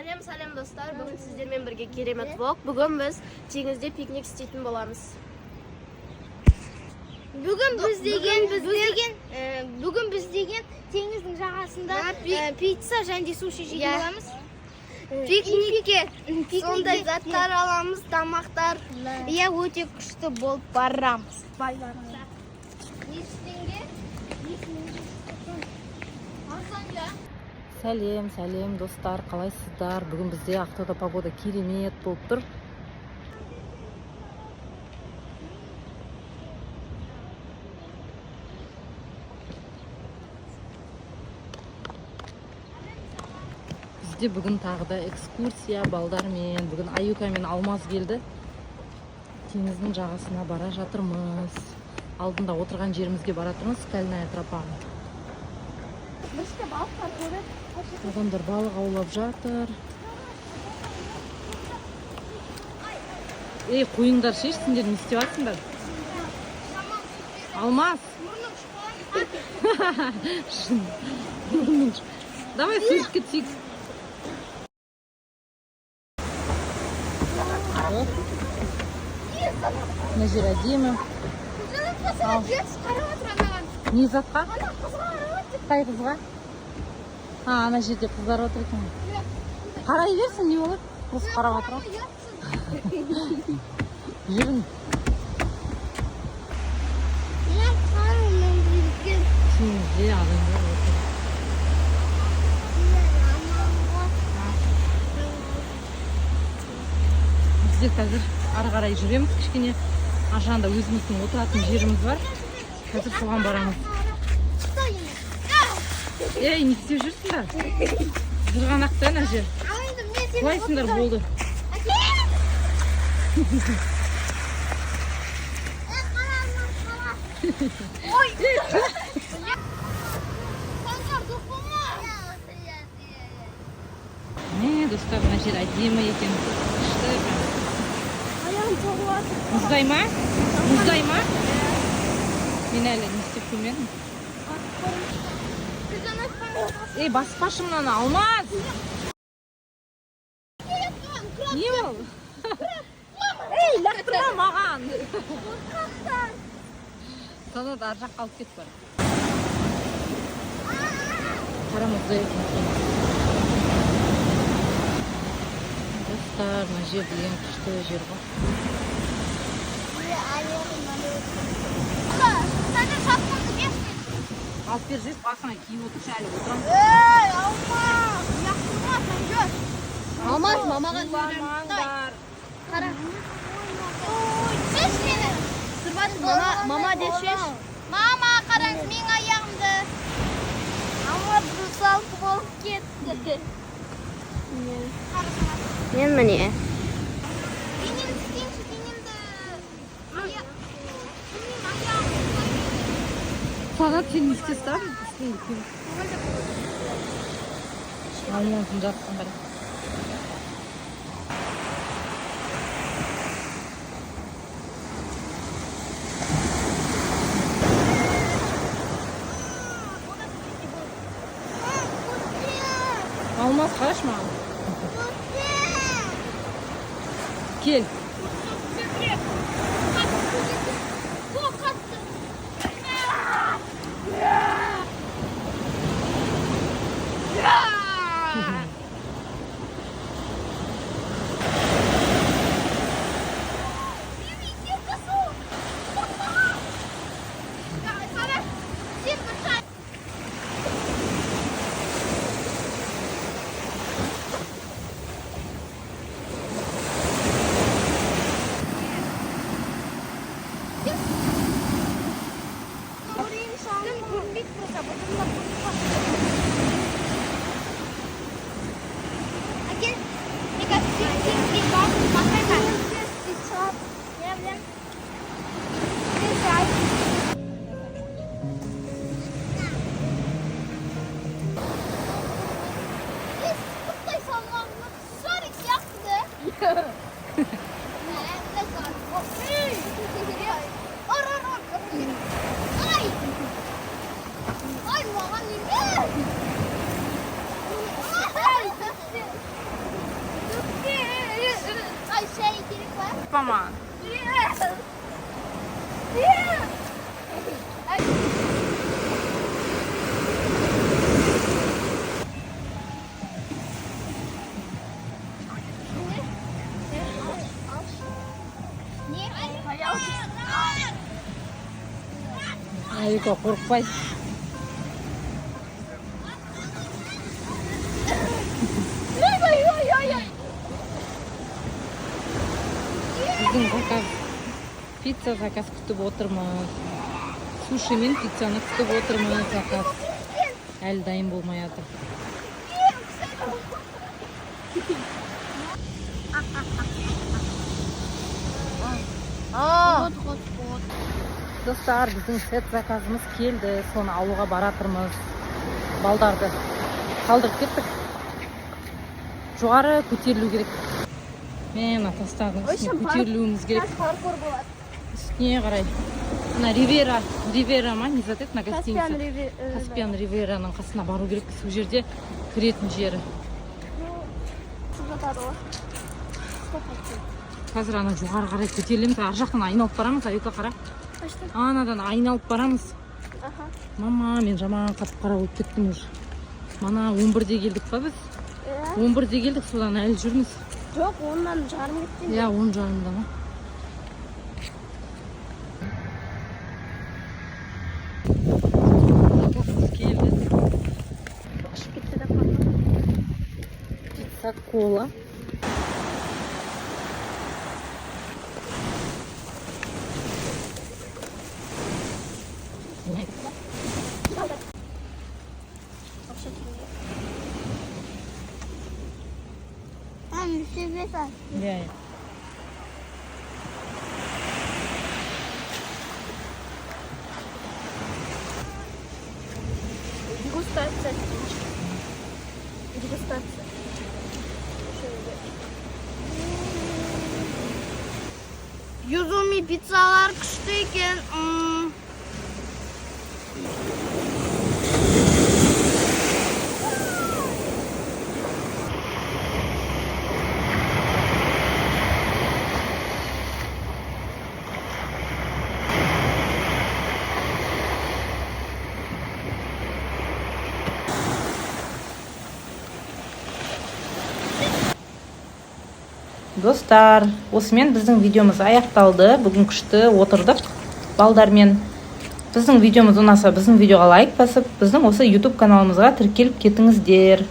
Сәлем, сәлем, достар! Бүгін сіздермен бірге керемет влог. Бүгін біз теңізде пикник істейтін боламыз. Бүгін біз деген біз деген бүгін біз деген теңіздің жағасында пицца және де суши жейтін боламыз. Пикникке Пикникке сондай заттар аламыз, тамақтар. Иә, өте күшті болып барамыз. Неше теңге? Арзан, иә. Сәлем, сәлем, достар! Қалайсыздар? Бүгін бізде Ақтауда погода керемет болып тұр. Бізде бүгін тағы да экскурсия балдармен. Бүгін Аюка мен Алмаз келді. Теңіздің жағасына бара жатырмыз. Алдында отырған жерімізге бара жатырмыз, Скальная тропа. Адамдар балық аулап жатыр. Ей, қойыңдар, шешсіңдер, не істеп жатсыңдар? Алмаз! Шын. Давай суретке түсейік. Оп. Мына жер әдемі. Ал. Қарап отыр анаған. Не затқа? Ана қызға қарап отыр. Қай қызға? А, ана жерде қыздар отыр екен. Қарай берсін, не болады? Қыз қарап отыр ғой. Жүрің. Мына қарының үлкен. Теңізде адамдар отыр. Біздер қазір ары қарай жүреміз кішкене. Ар жағында өзіміздің отыратын жеріміз бар. Қазір соған барамыз. Ей, не істеп жүрсіңдер? Жырғанақта ана жер. Ал енді мен сені Құлайсыңдар болды. Әке! Ой! Санжар, доқ болма! Міне, достар, мына жер әдемі екен. Күшті прям. Аяғым соғып жатыр. Мұздай ма? Мұздай ма? Мен әлі не істеп көрмедім. Ей, баспашы мынаны, Алмаз! Не ол? Ей, лақтырма маған! Санат, ар жаққа алып кет бар. Қара, мұздай екен. Достар, мына жер деген күшті жер ғой. Санжар, шапкамды берші. Алып бер жес, басыңа киіп отыршы, әлі отырамын. Ей, Алмаз! Лақтырма, Санжар. Алмаз, мамаға Құламаңдар. Қара. Ой, шеш мені. Мама, мама деп шеш. Мама, қараңыз менің аяғымды. Алмаз русалка болып кетті. Мен міне. Денемді істейінші, денемді. Менің аяғым. Санат, сен не істеп ұстадың? Үстіңді киіп. Алмаздың жатқанын қара. Алмаз, қарашы маған. Кел. Çok қатты. Мені итерді су. Сара, сен бір шай. Көрінбейді болса, бұтымда Әкел, мне кажется, сен теңізге барып басайға. Я білем. Құттай салмағымыз шарик сияқты да. Ор, ор, ор. Ай! Ай, маған емес. Ай! Қорқытпа маған. Аюка, қорықпай. Біздің заказ, пицца заказ күтіп отырмыз. Суши мен пиццаны күтіп отырмыз, заказ әлі дайын болмай жатыр. Достар, біздің сет заказымыз келді, соны алуға баратырмыз. Балдарды қалдырып кеттік. Жоғары көтерілу керек. Мен мына тастардың үстіне көтерілуіміз керек. Паркур болады. Үстіне қарай. Мына Ривера, Ривера ма, не зат еді, мына гостиница. Каспиан Ривера. Каспиан Ривераның қасына бару керек, сол жерде кіретін жері. Жатады ғой. Қазір ана жоғары қарай көтерілеміз, ар жақтан айналып барамыз, Аюка, қара. Анадан айналып барамыз. Аха. Мама, мен жаман қап қара болып кеттім уже. Мана 11-де келдік па біз? Иә. 11-де келдік, содан әлі жүрміз. Жоқ, 10:30 кеткен. Иә, 10:30-да ма? Заказымыз келді. Ұшып кетті де қалды. Пицца, кола. Ақша теңге. Иә, иә. Дегустация. Дегустация. Юзуми пиццалар күшті екен. М. Достар, осымен біздің видеомыз аяқталды. Бүгін күшті отырдық балдармен. Біздің видеомыз ұнаса, біздің видеоға лайк басып, біздің осы YouTube каналымызға тіркеліп кетіңіздер.